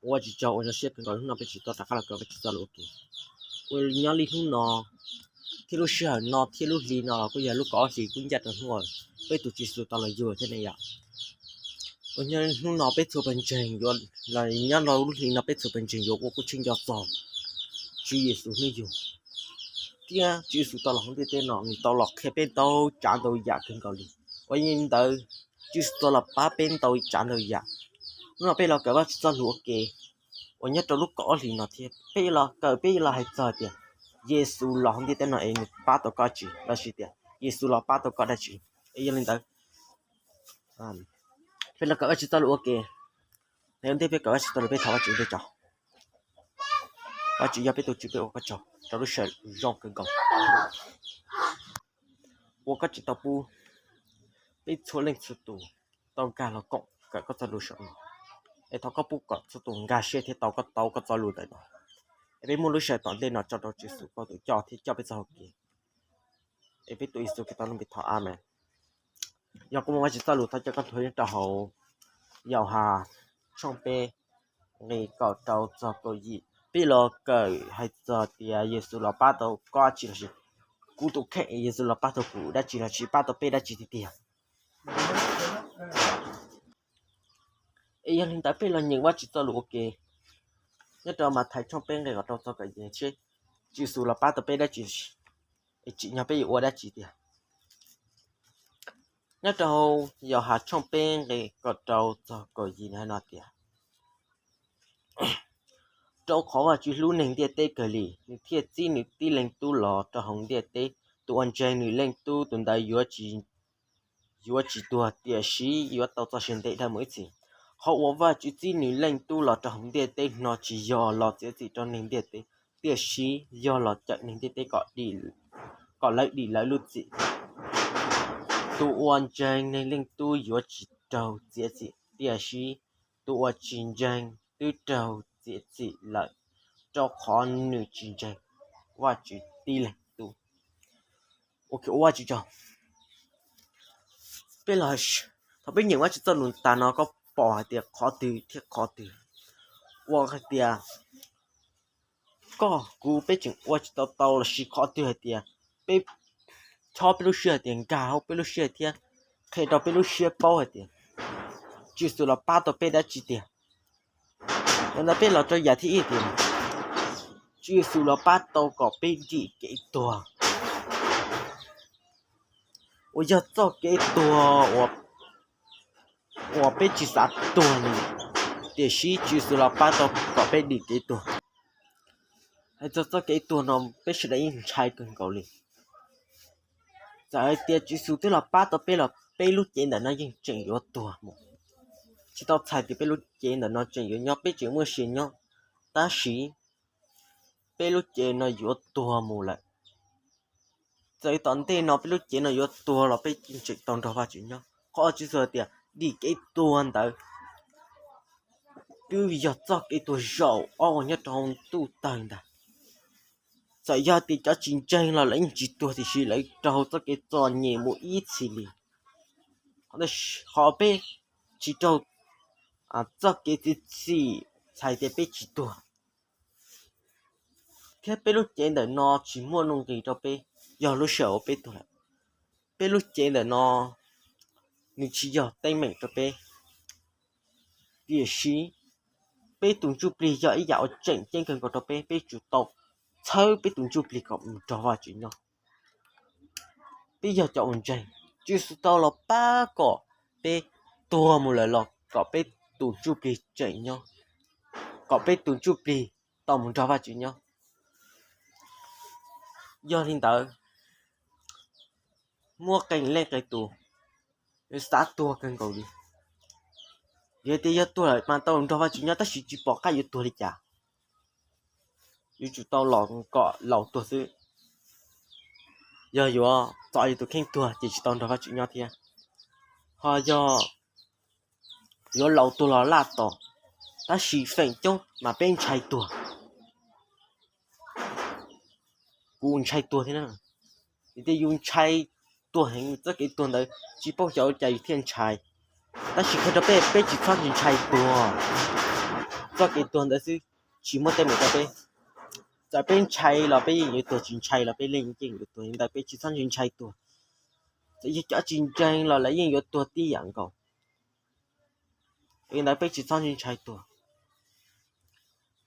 Ua tsis tsaug, ua zoo siab kawg nkaus hnub no peb tsis tau rov qab los kawm Vajtswv txoj lus ua ke. Ua nyob li hnub no thiab lub sij hawm no thiab lub hli no los kuj yog lub kaum ob hlis kub ncaj rau hnub uas peb tus Tswv Yexus tau los yug thiab ne yom. Ua nyob hnub no peb txhua pawg ntseeg yuav, los nyob rau lub hli no peb txhua pawg ntseeg yuav ua kuj tseeb nco txog Tswv Yexus hnub yug thiab Tswv Yexus tau los hauv ntiaj teb no nws tau los qhia peb ntau tsav ntau yam kawg nkaus li. Ua li ntawd Tswv Yexus tau los pab peb ntau tsav ntau yam. Hnub no peb los kawm Vajtswv txoj lus ua ke uas nyob rau lub kaum ob hlis no thiab peb los kawm, peb los hais txog tias Yexus los hauv ntiaj teb no es nws pab tau koj tsi, lossis tias Yexus los pab tau koj dab tsi. Es yog li ntawd, peb los kawm Vajtswv txoj lus ua ke. Ua ntej peb kawm Vajtswv txoj lus peb thov Vajtswv ua ntej tso. Vajtswv yog peb tus Tswv, peb ua koj tsaug rau lub sij hawm zoo kawg nkaus uas koj tseem tau pub peb txhua leej txhua tus tau nkag los koom kawm koj txoj lus saum no. Es thov koj pub kom txhua tus nkag siab thiab tau koj, tau koj txoj lus ntawm no. Es peb muab lub sij hawm tom ntej no tso rau Tswv Yexus koj tus coj thiab coj peb txoj hau kev. Es peb tuav Yexus Khetos lub npe thov, Amees. Yog kuv muaj Vajtswv txoj lus thov coj koj nthuav nyob rau hauv Yauhas tshooj peb nqe kaum rau txog kaum yim. Peb los kawm hais txog tias Yexus los pab tau koj dab tsi lossis kuv tus kheej Yexus los pab tau kuv dab tsi lossis pab tau peb dab tsi tiag tiag. Es yog li ntawd peb los nyeem Vajtswv txoj lus ua ke nyob rau Mathais tshooj peb nqe kaum rau txog kaum yim seb Tswv Yexus los pab tau peb dab tsi, es tsim nyog peb yuav ua dab tsi tiag. Nyob rau Yauhas tshooj peb nqe kaum rau txog kaum yim no tias, rau qhov Vajtswv hlub neeg ntiaj teb kawg li, nws thiaj txib nws tib Leej Tub los rau hauv ntiaj teb. Tus uas ntseeg nws Leej Tub tus ntawd yuav tsis tuag, tiam sis yuav tau txoj sia ntev dhawv mus ib txhis. Qhov uas Vajtswv txib nws Leej Tub los rau hauv ntiaj teb no tsis yog los txiav txim rau neeg ntiaj teb, tiam sis yog los cawm neeg ntiaj teb kom lawv dim lawv lub txim. Tus uas ntseeg nws Leej Tub yuav tsis raug txiav txim, tiam sis tus uas tsis ntseeg twb raug txiav txim lawm, rau qhov nws tsis ntseeg Vajtswv tib Leej Tub. Ua Vajtswv tsaug. Peb los, thaum peb nyeem Vajtswv txoj lus tas no koj pom hais tias qhov twg thiab qhov twg ua hais tias koj kuv peb tseem ua tsis tau tau lossis qhov twg hais tias peb chob peb lub siab hais tias nkag hauv peb lub siab thiab qhia rau peb lub siab paub hais tias Tswv Yexus los pab tau peb dab tsi tiag. Yog ntawd peb los rau yam thib ib tias Tswv Yexus los pab tau kom peb dim kev tuag, uas yog txoj kev tuag uas peb tsis xav tuag li, tiam sis Tswv Yexus los pab tau kom peb dim kev tuag. Hais txog txoj kev tuag no peb sawv daws yeej ntshai kawg nkaus li. Txawm hais tias Tswv Yexus twb los pab tau peb los peb lub cev ntawm no yeej tseem yuav tuag mus. Tsis tau txhais tias peb lub cev ntawm no tseem yuav nyob, peb tseem muaj sia nyob, tab sis peb lub cev no yuav tuag mus lawm. Txawm tom ntej no peb lub cev no yuav tuag los peb yeej tseem tau nrog Vajtswv nyob. Qhov Tswv Yexus hais tias dim kev tuag ntawd twb yog txoj kev tuag zaum ob uas nyob rau hauv ntuj tawg ntag. Txawm yog tias cov tsis ntseeg los lawv yeej tsis tuag, tiam sis lawv raug txoj kev txom nyem mus ib txhis li. Qhov peb tsis raug txoj kev txiav txim txhais tias peb tsis tuag, thiab peb lub cev ntawm no tsis muaj nuj nqis rau peb, yog lub sij hawm uas peb tuag lawm. Peb lub cev ntawm no nws tsis yog teeb meem rau peb, tiam sis peb tus ntsuj plig yog ib yam uas tseem ceeb kawg nkaus rau peb, peb tsum tau txhawb peb tus ntsuj plig kom mus nrog Vajtswv nyob. Peb yog cov uas ntseeg, Tswv Yexus tau los pab kom peb tuag mus lawm los kom peb tus ntsuj plig tseem nyob, kom peb tus ntsuj plig tau mus nrog Vajtswv nyob. Yog li ntawd, muaj qee leej qee tus xav tuag kawg nkaus li, yog tias yog tuag lawm mas tau nrog Vajtswv nyob, tab sis tsis pom qab yuav tuag li cas, yuav tsum tau los kom laus tuag xwb. Yog yuav txo yus tus kheej tuag ces tsis tau nrog Vajtswv nyob thiab. Ho yog yuav laus tuag los laj tos, tab sis feem coob mas peb ntshai tuag. Kuv ntshai tuag thiab na. Vim tias yus ntshai tuag heev, txoj kev tuag ntawd tsis paub xyov ua cas yus thiaj ntshai. Tab sis qhia rau peb, peb tsis txhob ntshai tuag. txoj kev tuag ntawd xwb, tsis muaj teeb meem rau peb. Txawm peb ntshai los peb yeej yuav tuag, tsis ntshai los peb yeej yuav tuag, li ntawd peb tsis txhob ntshai tuag. Txawm yog cov tsis ntseeg los lawv yeej yuav tuag tib yam nkaus, li ntawd peb tsis txhob ntshai tuag.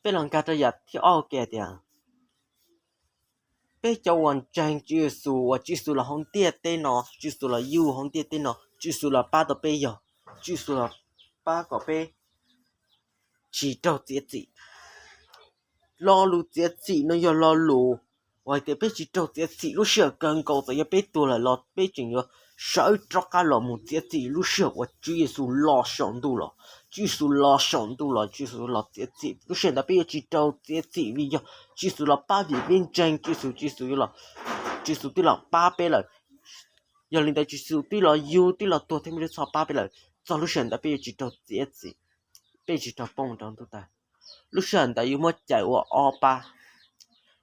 Peb los nkag rau yam thib ob ua ke tias, peb cov uas ntseeg Tswv Yexus, uas Tswv Yexus los hauv ntiaj teb no, Tswv Yexus los yug hauv ntiaj teb no, Tswv Yexus los pab tau peb yog, Tswv Yexus los pab kom peb tsis raug txiav txim. Lo lus txiav txim no yog lo lus uas hais tias peb tsis raug txiav txim. Lub sij hawm kawg nkaus txawm yog peb tuag lawm los peb tseem yuav sawv rov qab los mus txiav txim lub sij hawm uas Tswv Yexus los saum ntuj los. Tswv Yexus los saum ntuj los, Tswv Yexus los txiav txim, lub sij hawm ntawd peb yuav tsis raug txiav txim vim yog Tswv Yexus los pab, vim peb ntseeg Tswv Yexus, Tswv Yexus, Tswv Yexus twb los pab peb lawm. Yog li ntawd Tswv Yexus twb los yug, twb los tuag thiab muaj lub txhoj pab peb lawm, txog lub sij hawm ntawd peb yuav tsis raug txiav txim, peb tsis raug poob rau ntuj tag. Lub sij hawm ntawd yuav muab cais ua ob pab,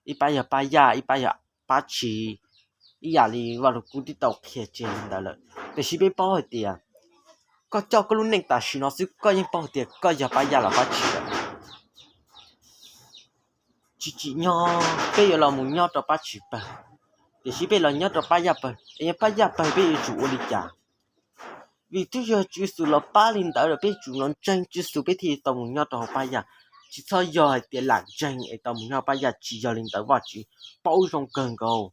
ib pab yog pab yaj, ib pab yog pab tshis, ib yam li Vaj Lug Kub twb tau qhia tseg li ntawd lawm. Tiam sis peb paub hais tias koj coj koj lub neej tam sim no xwb koj yeej paub hais tias koj yog pab yaj los pab tshis lawm. Tsis tsim nyog peb yuav los mus nyob rau pab tshis pawg, tiam sis peb los nyob rau pab yaj pawg, es yog pab yaj pawg peb yuav tsum ua li cas? Vim twb yog Tswv Yexus los pab li ntawd lawm, peb tsum los ntseeg Tswv Yexus peb thiaj tau mus nyob rau hauv pab yaj. Tsis txhob yog hais tias lam ntseeg es tau mus nyob pab yaj, tsis yog li ntawd, Vajtswv paub zoo kawg nkaus.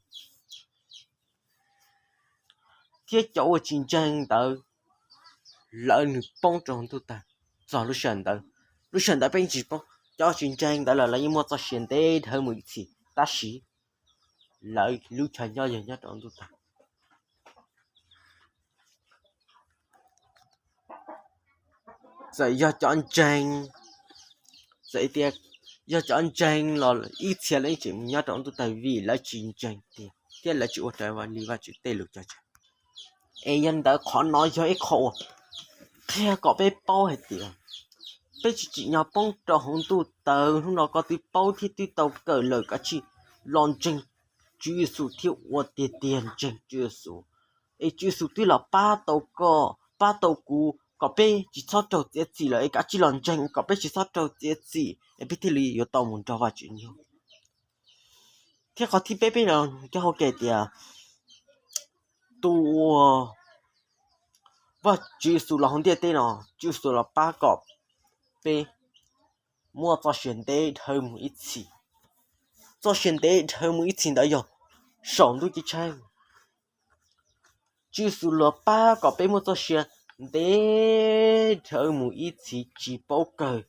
Thiab cov uas tsis ntseeg ntawd, lawv nws poob rau ntuj tag txog lub sij hawm ntawd. Lub sij hawm ntawd peb tsis poob, cov tsis ntseeg ntawd los lawv yeej muaj txoj sia ntev dhawv mus ib txhis, tab sis lawv lub chaw nyob yog nyob rau ntuj tag. Txawm yog cov ntseeg, txawm tias yog cov ntseeg los ib txhia lawv yeej tseem mus nyob rau ntuj tag vim lawv tsis ntseeg tiag thiab lawv tsis ua raws li Vajtswv tej lus cog tseg. Es yog li ntawd qhov no yog ib qho uas qhia kom peb paub hais tias peb tsis tsim nyog poob rau hauv ntuj tawv. Hnub no koj twb paub thiab twb tau kawm lawm, kav tsij los ntseeg Tswv Yexus thiab ua tiag tiag ntseeg Tswv Yexus, es Tswv Yexus twb los pab tau koj, pab tau kuv kom peb tsis txhob raug txiav txim lawm. Es kav tsij los ntseeg kom peb tsis txhob raug txiav txim es peb thiaj li yuav tau mus nrog Vajtswv nyob. Thiab qhov thib peb, peb los nkag hauv ke tias tus uas Vaj Tswv Yexus los hauv ntiaj teb no, Tswv Yexus los pab kom peb muaj txoj sia ntev dhawv mus ib txhis. Txoj sia ntev dhawv mus ib txhis ntawd yog saum ntuj ceeb tsheej. Tswv Yexus los pab kom peb muaj txoj sia ntev dhawv mus ib txhis tsis paub kawg.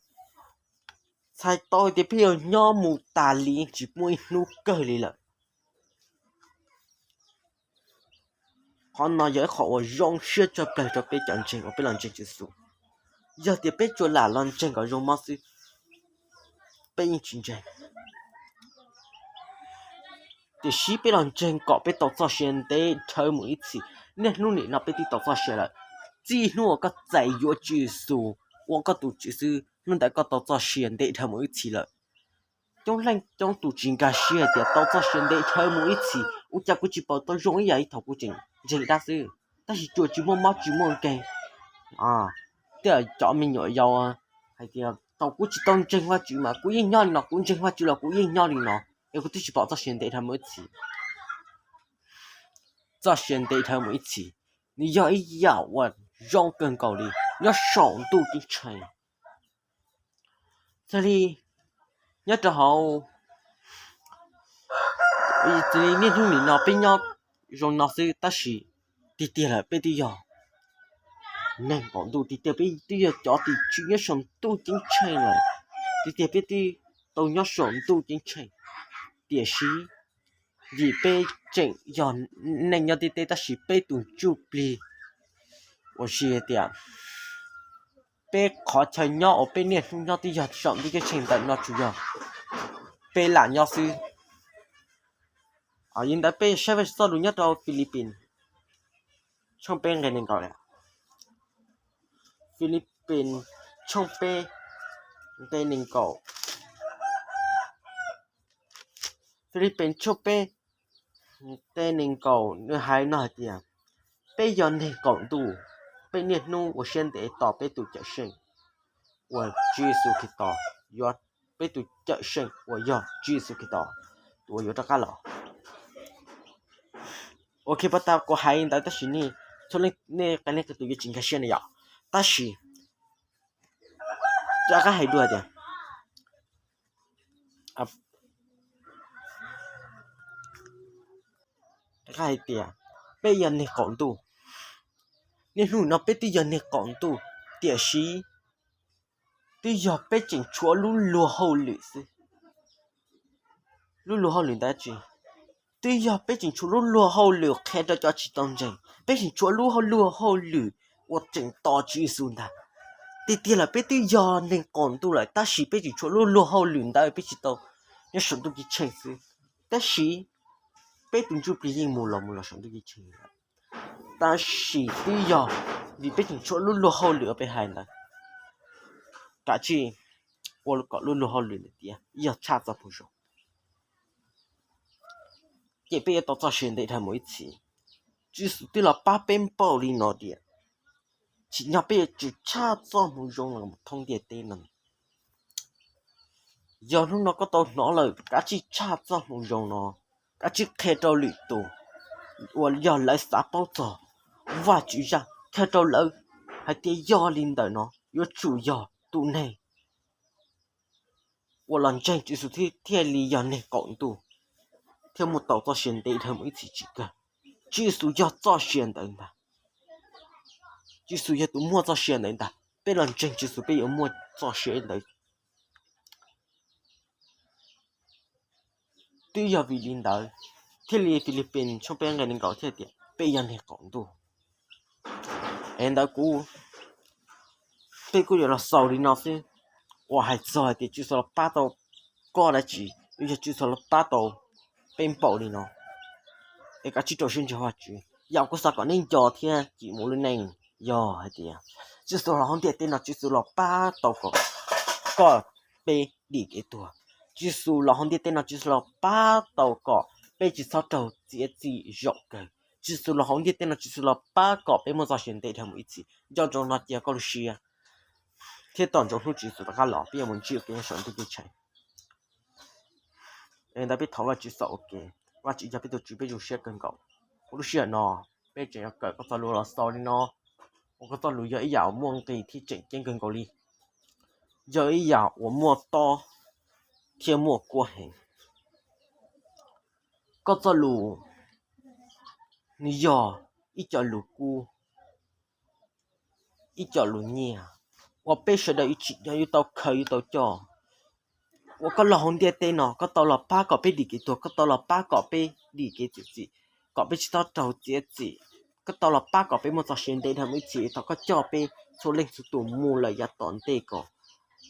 Txhais tau tias peb yuav nyob mus tas li tsis muaj ib hnub kawg li lawm. Qhov no yog ib qho uas zoo siab tshaj plaws rau peb cov ntseeg uas peb los ntseeg Tswv Yexus. Yog tias peb tsuas lam los ntseeg kom zoo mob xwb, peb yeej tsis ntseeg. Tiam sis peb los ntseeg kom peb tau txoj sia ntev dhawv mus ib txhis. Niaj hnub nim no peb twb tau txoj sia lawm. Txij hnub uas koj txais yuav Tswv Yexus ua koj tus Tswv xwb, hnub ntawd koj tau txoj sia ntev dhawv mus ib txhis lawm. Coob leej coob tus tsis nkag siab hais tias tau txoj sia ntev dhawv mus ib txhis, ua cas kuv tsis paub tau zoo ib yam li thaum kuv tseem ntseeg dab xwb, tab sis tsuas tsis muaj mob tsis muaj nkeeg. Tej cov me nyuam yaus hais tias thaum kuv tsis tau ntseeg Vajtswv mas kuv yeej nyob li no, kuv ntseeg Vajtswv los kuv yeej nyob li no, es kuv twb tsis pom txoj sia ntev dhawv mus ib txhis. Txoj sia ntev dhawv mus ib txhis, nws yog ib yam uas zoo kawg nkaus li nyob saum ntuj ceeb tsheej. Thiaj li nyob rau hauv, txawm li niaj hnub nim no peb nyob zoo no xwb, tab sis tiag tiag lawm peb twb yog neeg nkaum ntuj, tiag tiag peb twb yog cov tim tswv nyob saum ntuj ceeb tsheej lawm, tiag tiag peb twb tau nyob saum ntuj ceeb tsheej. Tiam sis vim peb tseem yog neeg nyob ntiaj teb, tab sis peb tus ntsuj plig uas si tias peb qhov chaw nyob uas peb niaj hnub nyob twb yog saum ntuj ceeb tsheej ntawm no tsuas yog peb lam nyob xwb. Yog li ntawd peb saib Vajtswv txoj lus nyob rau Philippines tshooj peb nqe nees nkaum. Philippines tshooj peb nqe nees nkaum. Philippines tshooj peb nqe nees nkaum nws hais no hais tias, peb yog neeg kaum ntuj, peb niaj hnub ua siab ntev tos peb tus Cawm Seej uas Tswv Yexus Khetos. yuav peb tus Cawmseej uas yog Tswv Yexus Khetos, tus uas yuav rov qab los. Ua ke, pab tau kuv hais li ntawd tab sis nej txhua leej nej qee leej qee tus yuav tsis nkag siab na yom. Tab sis rov qab hais dua tias, rov qab hais tias peb yog neeg qaum ntuj. Niaj hnub no peb twb yog neeg qaum ntuj, tiam sis twb yog peb tseem tshuav lub luag hauj lwm xwb. Lub luag hauj lwm ntawd tsi? Twb yog peb tseem tshuav lub luag hauj lwm qhia rau cov tsis tau ntseeg, peb tseem tshuav lub luag hauj lwm uas tseem tos Tswv Yexus ntag. Tiag tiag lawm peb twb yog neeg qaum ntuj lawm tab sis peb tseem tshuav lub luag hauj lwm ntawd peb tsis tau nyob saum ntuj ceeb tsheej xwb. Tab sis peb tus ntsuj plig yeej mus los mus los saum ntuj ceeb tsheej lawm. Tab sis twb yog vim peb tseem tshuav lub luag hauj lwm uas peb hais ntawd, kav tsij ua kom lub luag hauj lwm ntawd tiav, yog tshaj txoj moo zoo, ces peb yuav tau txoj sia ntev dhawv mus ib txhis. Tswv Yexus twb los pab peb npaum li no tias, tsim nyog peb yuav tsum tshaj txoj moo zoo los thoob ntiaj teb no. Yog hnub no koj tau hnov lawm, kav tsij tshaj txoj moo zoo no, kav tsij qhia rau lwm tus uas yog lawv xav paub txog Vajtswv zaj, qhia rau lawv hais tias yog li ntawm no yuav tsum yog tus neeg uas los ntseeg Tswv Yexus thiaj li yog neeg qaum ntuj, thiaj muaj tau txoj sia ntev dhawv mus ib txhis tsis kawg. Tswv Yexus yog txoj sia ntawd ntag. Tswv Yexus yog tus muaj txoj sia ntawd ntag. Peb los ntseeg Tswv Yexus peb yuav muaj txoj sia ntawd. Twb yog vim li ntawd thiaj li Filipis tshooj peb nqe nees nkaum thiaj tias peb yog neeg qaum ntuj. Es ntawd kuv, peb kuj yuav los xaus li no xwb, uas hais txog hais tias Tswv Yexus los pab tau koj dab tsi, yog Tswv Yexus los pab tau peb npaum li no, es kav tsij rau siab ntseeg Vajtswv. Yam kuv xav kom nej nco thiab cim mus lub neej yog hais tias Tswv Yexus los hauv ntiaj teb no, Tswv Yexus los pab tau kom koj, peb dim kev tuag. Tswv Yexus los hauv ntiaj teb no, Tswv Yexus los pab tau kom peb tsis txhob raug txiav txim zaum kawg. Tswv Yexus los hauv ntiaj teb no, Tswv Yexus los pab kom peb muaj txoj sia ntev dhawv mus ib txhis. Nco ntsoov no cia koj lub siab, thiab tos ntsoov hnub Tswv Yexus rov qab los peb yuav mus ntsib ua ke nyob saum ntuj ceeb tsheej. Es ntawd peb thov Vajtswv xaus ua ke. Vajtswv yog peb tus Tswv, peb zoo siab kawg nkaus. Kuv lub sij hawm no peb tseem yuav kawm koj txoj lus los xaus li no, uas koj txoj lus yog ib yam uas muaj nqis thiab tseem ceeb kawg nkaus li, yog ib yam uas muaj tob thiab muaj kuab heev. Koj txoj lus nws yog ib co lus kub, ib co lus nyiaj uas peb sawv daws yuav tsim nyog yuav tau khaws yuav tau coj. Uas koj los hauv ntiaj teb no, koj tau los pab kom peb dim kev tuag, koj tau los pab kom peb dim kev txiav txim, kom peb tsis txhob raug txiav txim, koj tau los pab kom peb muaj txoj sia ntev dhawv mus ib txhis. Thov koj coj peb txhua leej txhua tus mus lawm yav tom ntej kom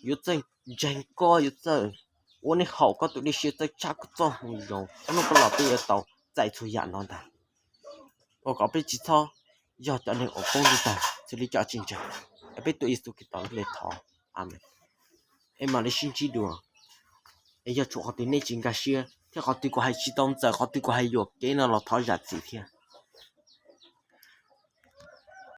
yuav txawj ntseeg koj, yuav txawj ua neej haum koj tus dej siab, txawj tshaj koj txoj moo zoo. Hnub koj los peb yuav tau txais txhua yam no ntag, ua kom peb tsis txhob yog cov neeg uas poob ntuj tawg, xws li cov tsis ntseeg. Es peb tuav Yexus Khetos lub npe thov, amees. Es mam li sib ntsib dua. Es yog tshuav qhov twg nej tsis nkag siab thiab qhov twg kuv hais tsis tau ntxaws, qhov twg kuv hais yuam kev no los thov zam txim thiab.